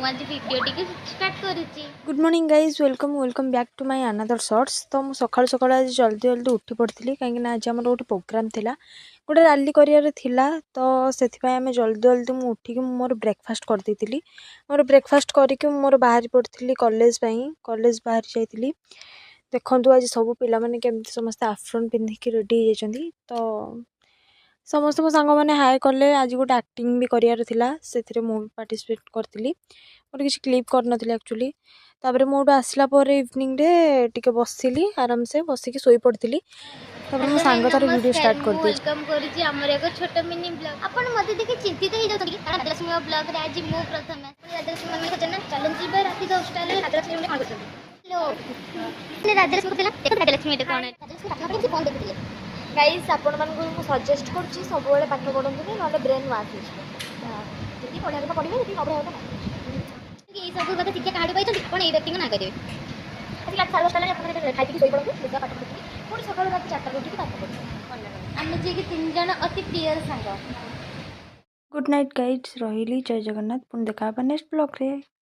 ଆଜି ଭିଡ଼ିଓଟିକୁ ଷ୍ଟାର୍ଟ କରୁଛି। Good morning guys, welcome, welcome back to my another shorts. ତ ମୁଁ ସକାଳୁ ସକାଳୁ ଆଜି ଜଲ୍ଦି ଜଲ୍ଦି ଉଠି ପଡ଼ିଥିଲି, କାହିଁକିନା ଆଜି ଆମର ଗୋଟେ ପ୍ରୋଗ୍ରାମ୍ ଥିଲା, ଗୋଟେ ରାଲି କରିବାର ଥିଲା। ତ ସେଥିପାଇଁ ଆମେ ଜଲ୍ଦି ଜଲ୍ଦି ମୁଁ ଉଠିକି ମୁଁ ମୋର ବ୍ରେକଫାଷ୍ଟ କରିଦେଇଥିଲି। ମୋର ବ୍ରେକଫାଷ୍ଟ କରିକି ମୁଁ ମୋର ବାହାରି ପଡ଼ିଥିଲି କଲେଜ ପାଇଁ। କଲେଜ ବାହାରି ଯାଇଥିଲି। ଦେଖନ୍ତୁ, ଆଜି ସବୁ ପିଲାମାନେ କେମିତି ସମସ୍ତେ ଆଫ୍ରନ୍ ପିନ୍ଧିକି ରେଡ଼ି ହେଇଯାଇଛନ୍ତି। ତ ସମସ୍ତେ ମୋ ସାଙ୍ଗମାନେ ହାଏ କଲେ। ଆଜି ଗୋଟେ ଆକ୍ଟିଂ ବି କରିବାର ଥିଲା, ସେଥିରେ ମୁଁ ବି ପାର୍ଟିସିପେଟ୍ କରିଥିଲି। ମୋର କିଛି କ୍ଲିପ୍ କରିନଥିଲି ଆକ୍ଚୁଆଲି। ତାପରେ ମୁଁ ଏଠୁ ଆସିଲା ପରେ ଇଭିନିଂରେ ଟିକେ ବସିଲି, ଆରାମସେ ବସିକି ଶୋଇପଡ଼ିଥିଲି। ତାପରେ ମୋ ସାଙ୍ଗ ତାର ଭିଡ଼ିଓ ଷ୍ଟାର୍ଟ ମୁଁ କରିଦେଇଛି। Welcome କରୁଛି ଆମର ଏକ ଛୋଟ ମିନି ବ୍ଲଗ। ଆପଣ ମୋତେ ଦେଖି ଚିନ୍ତିତ ହେଇଯାଉଛନ୍ତି କି? କାରଣ ରାଜଲକ୍ଷ୍ମୀ ବ୍ଲଗରେ ଆଜି ମୁଁ ପ୍ରଥମେ। ଆପଣ ରାଜଲକ୍ଷ୍ମୀ ମନେ କରୁଛନ୍ତି ନା? ଚାଲନ୍ତୁ ଯିବା, ରାତି 10ଟା ହେଲେ ରାଜଲକ୍ଷ୍ମୀ କଣ କରୁଛନ୍ତି। ହ୍ୟାଲୋ, ରାଜଲକ୍ଷ୍ମୀ ଥିଲା, ଦେଖ ରାଜଲକ୍ଷ୍ମୀ ଏଟା କଣ? ରାଜଲକ୍ଷ୍ମୀ ପାଠ ପଢ଼ି ଫୋନ୍ ଦେଖୁଥିଲେ। ଗାଇସ୍, ଆପଣମାନଙ୍କୁ ମୁଁ ସଜେଷ୍ଟ କରୁଛି, ସବୁବେଳେ ପାଠ ପଢ଼ନ୍ତୁନି, ନହେଲେ ବ୍ରେନ୍ ୱାଶ୍ ହେଇଯିବ। ଯଦି ପଢ଼ିବା କଥା ପଢ଼ିବେ, ଯଦି ନ ପଢ଼ିବା କଥା ନାହିଁ। ଏଇ ସବୁ କଥା ଶିକ୍ଷା କାହାଠୁ ପାଇଛନ୍ତି? ଆପଣ ଏଇ ବ୍ୟକ୍ତିଙ୍କ ନାଁ କରିବେ। ଆଜି ରାତି 10:30 ହେଲାଣି, ଆପଣ ଖାଇ ପିଇକି ଶୋଇପଡ଼ନ୍ତୁ। ଦେଖିବା, ପାଠ ପଢ଼ିକି ପୁଣି ସକାଳୁ ରାତି 4ଟାରୁ ଉଠିକି ପାଠ ପଢ଼ିବେ। ଆମେ ଯିଏକି ତିନି ଜଣ ଅତି ପ୍ରିୟର ସାଙ୍ଗ। ଗୁଡ୍ ନାଇଟ୍ ଗାଇଜ୍, ରହିଲି, ଜୟ ଜଗନ୍ନାଥ। ପୁଣି ଦେଖା ହେବା ନେକ୍ସଟ ବ୍ଲଗ୍ରେ।